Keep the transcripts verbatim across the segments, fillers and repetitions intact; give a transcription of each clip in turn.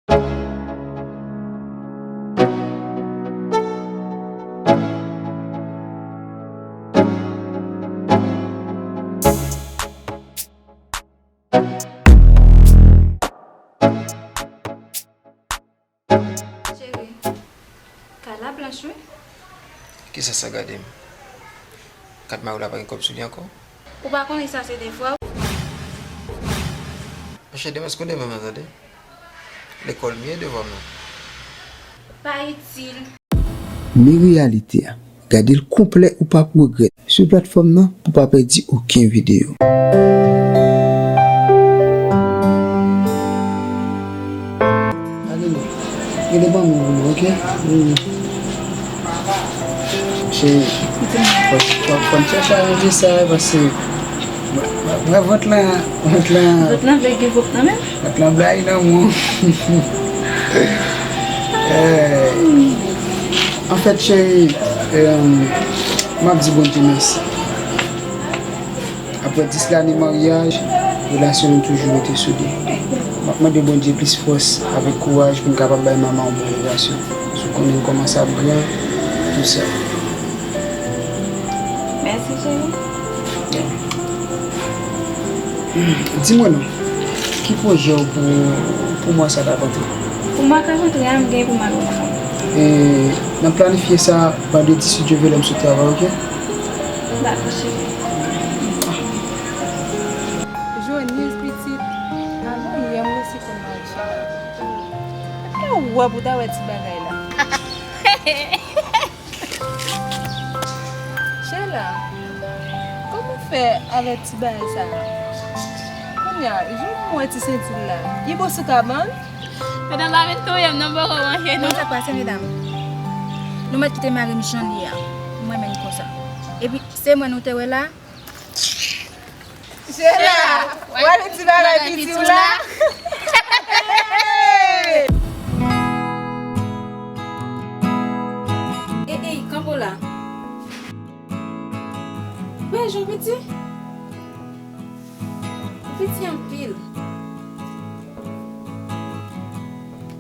Cheri, kay la blanch, wi. Kisa sa gade m? Kat mari w la pa gen kòb sou li ankò? Ou pa konnen sa se devwa w? Monchè, demen se konn demen m nan, tande. Lekòl m ye, devwa m nan. Pa itil. Men reyalite a. Gade l konplè, ou p ap regrèt. Swiv platfòm nan pou w pa pèdi okenn videyo. Gade non. Gade ban mwen, oke? Mm. Cheri, fò, fò, fò n chèche aranje sa, paske mwen, mwen, mwen vant lan, vant lan. Vant lan vle gen vant lan menm? Vant lan blayi nan mwen. Eh, anfèt, cheri, eh, m ap di Bondye mèsi. Apre dis lane maryaj, relasyon nou toujou rete soude. M ap mande Bondye plis fòs avèk kouraj pou m kapab bay manman yon bon edikasyon. Paske w konnen l kòmanse ap gran, tou sa. Mèsi, cheri. Di mwen non, ki pwojè w pou, pou mwa sa k ap antre? Pou mwa k ap antre a, m gen pou m al Okan. E, n ap planifye sa vandredi, si Dye vle, lè m sot travay, oke? Dakò, cheri. Jones, pitit, avan yè m resi konn mari Sheila. Èske w wè pou w ta wè ti bagay la? Sheila, kòman w fè avè ti bagay sa a? Kounye a, jan m wè ti senti l la, li bon sou kabann? Medam pa vin touye m non, poko manje non. Sa k pase, medam? Nou mèt kite mari m jan l ye a. M renmen l konsa. Epi, se mwen nou te wè la. Jela, w ale ti bagay piti w la. Ey, ey, kanpe w la. Wè, jan w piti. Ou piti anpil.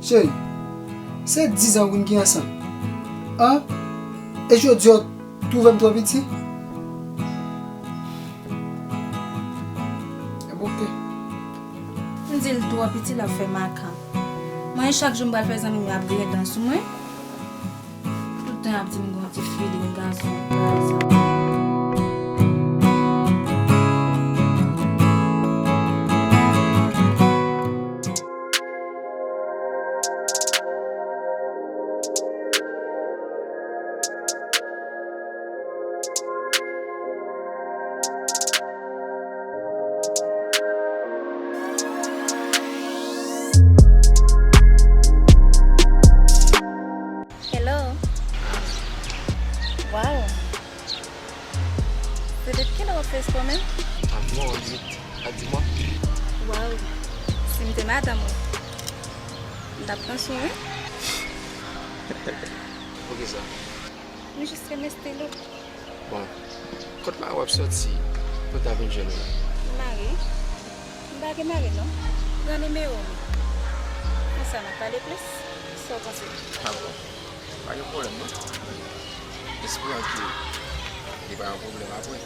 Cheri, se diz an wi n gen ansanm. An? E jodi a w twouve m twò piti? Ebyen oke. M di l twò piti, l ap fè makan. Mwen, chak jou m pral fè zanmi m yo ap griyen dan sou mwen. Tout tan y ap di m gon ti feeling gason, bagay sa. Hello. Wow. Se depi kilè w ap fè espò menm? Avan ou di, a di mwa. Wow. Si m te madanm ou, m t ap pran sou ou wi. Poukisa? M jis renmen stil ou. Bon, kot mari w ap soti pou l ta vin jwenn ou la? Mari? M pa gen mari non. Pran nimewo m. Konsa n ap pale plis. Sa w panse? A bon. Pa gen pwoblèm non. Espere ke li pa yon pwoblèm apre.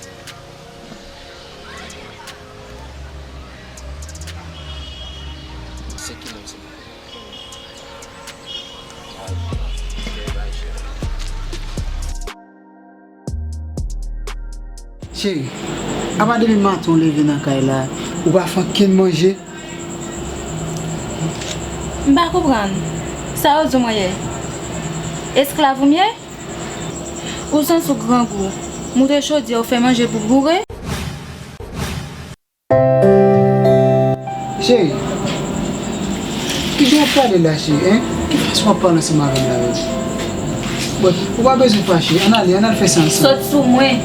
Se ki non, se ki non. Cheri, apa depi maten w leve nan kay la, ou pa fè ankenn manje? M pa konprann. Sa yo di w mwen ye? Esklav ou m ye? Ou santi w grangou, moute chodyè, ou fè manje pou boure? Cheri, kijan w ap pale la, cheri, en? Ki fason w ap pale ansanm avè m la menm? Bon, ou pa bezwen fache, ann ale, ann al fè sa ansanm. Sot sou mwen.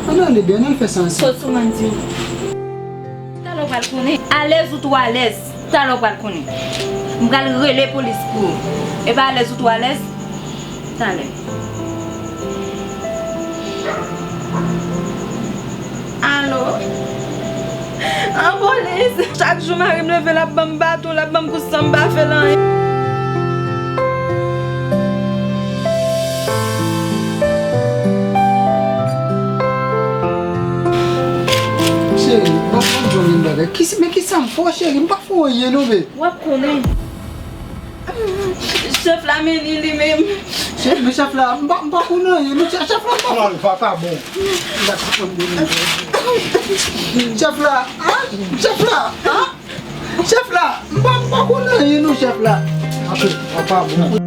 Ann ale, byen, ann al fè sa ansanm. Sot sou mwen, m di w. Talè w pral konnen. Alèz ou twò alèz. Talè w pral konnen. M pral rele polis pou ou. E pa alèz ou twò alèz. Talè. Alo? An polis! Chak jou mari m leve, l ap ban m baton, l ap ban m kout san, m pa fè l anyen. Cheri, ban m di w yon bagay. Ki se, men ki sa m fè w, cheri? M pa fè w anyen non, babe. W ap konnen. Chèf la, men li, li menm. Chèf, men chèf la, m pa, m pa konn anyen. Men chèf, chèf la, m pa konn. Non, pa, pa bon. M pa konn de li. Chèf la, an? Chèf la, an? Chèf la, m pa, m pa konn anyen, non, chèf la. Ape, pa, pa bon.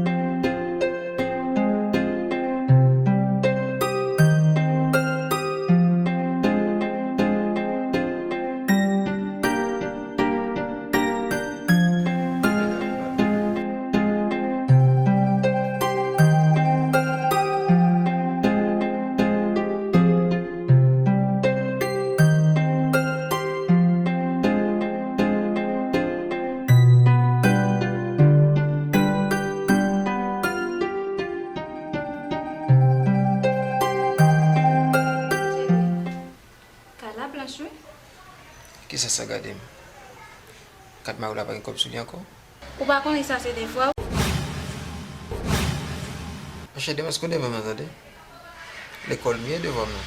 Kay la blanch, wi. Kisa sa gade m? Kat mari w la pa gen kòb sou li ankò? Ou pa konnen sa se devwa w? Monchè, demen se kou demen m nan, tande. Lekòl m ye, devwa m nan.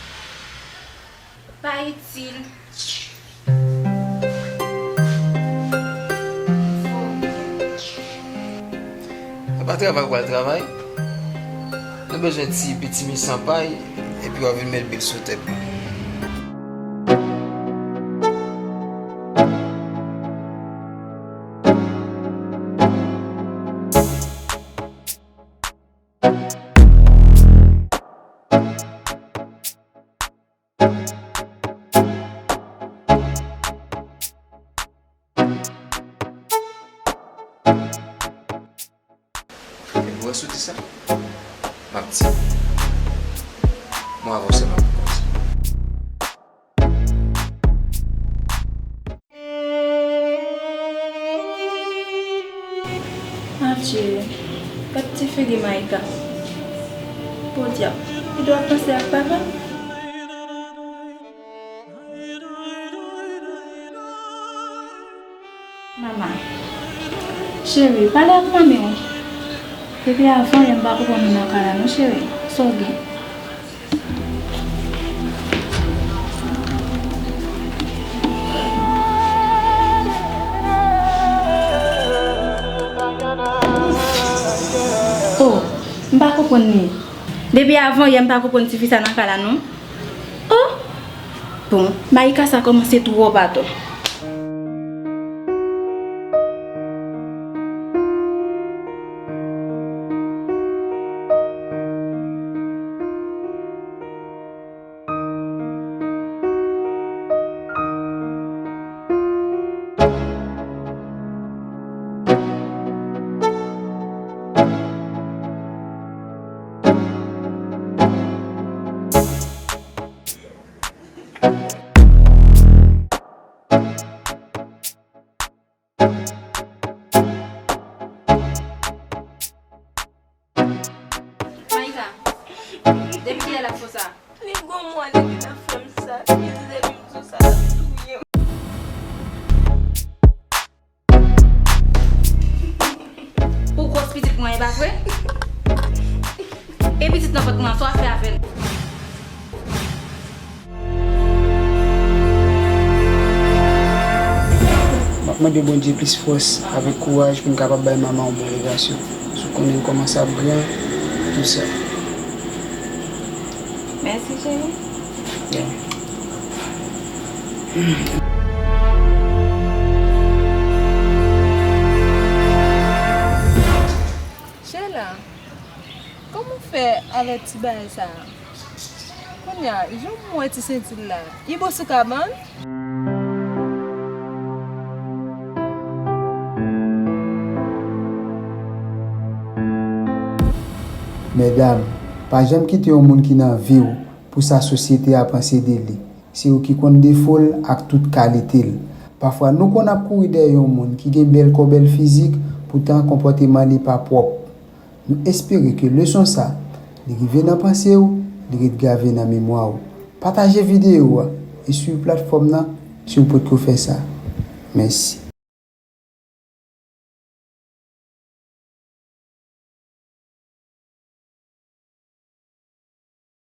Pa itil. Se pa travay ou pral travay. Nou bezwen ti piti mi san pay, epi w a vin met bil sou tèt mwen. Epi w wè soti sa? M ap di. Mwen avè w sèlman pou kòmanse. Adje, gad ti figi Maïka. Podyab, li dwe ap panse ak papa l. Mama, cheri, pale ak manmi w. Depi avan yè m pa konprann ou nan kay la non, cheri. Sa w gen? Oh, m pa konprann li. Depi avan yè m pa konprann tifi sa nan kay la non. Oh! Bon, Maïka sa kòmanse twòp atò. Maïka, depi kilè l ap fè w sa? Li gon mwa depi l ap fè m sa. Li di depi m di w sa, l ap touye m. Ou gwòs pitit mwen, e pa vre? E pitit nan vant mwen an, sa w ap fè avè l? M ap mande Bondye plis fòs avèk kouraj pou m kapab bay manman yon bon legasyon. Si w konnen l kòmanse ap gran, tou sa. Mèsi, cheri. Yeah. Sheila, kòman w fè avèk ti bagay sa a? Kounye a, jan m wè ti senti l la, li bò sou kabann? Medam, pa janm kite yon moun ki nan vi w pou sa sosyete a panse de li. Se ou ki konn defo l ak tout kalite l. Pafwa, nou konn ap kouri dèyè yon moun ki gen bèl kò, bèl fizik, poutan konpòteman li pa pwòp. Nou espere ke leson sa, li rive nan panse w, li ret grave nan memwa w. Pataje videyo a e swiv platfòm nan Si w potko fè sa, mèsi.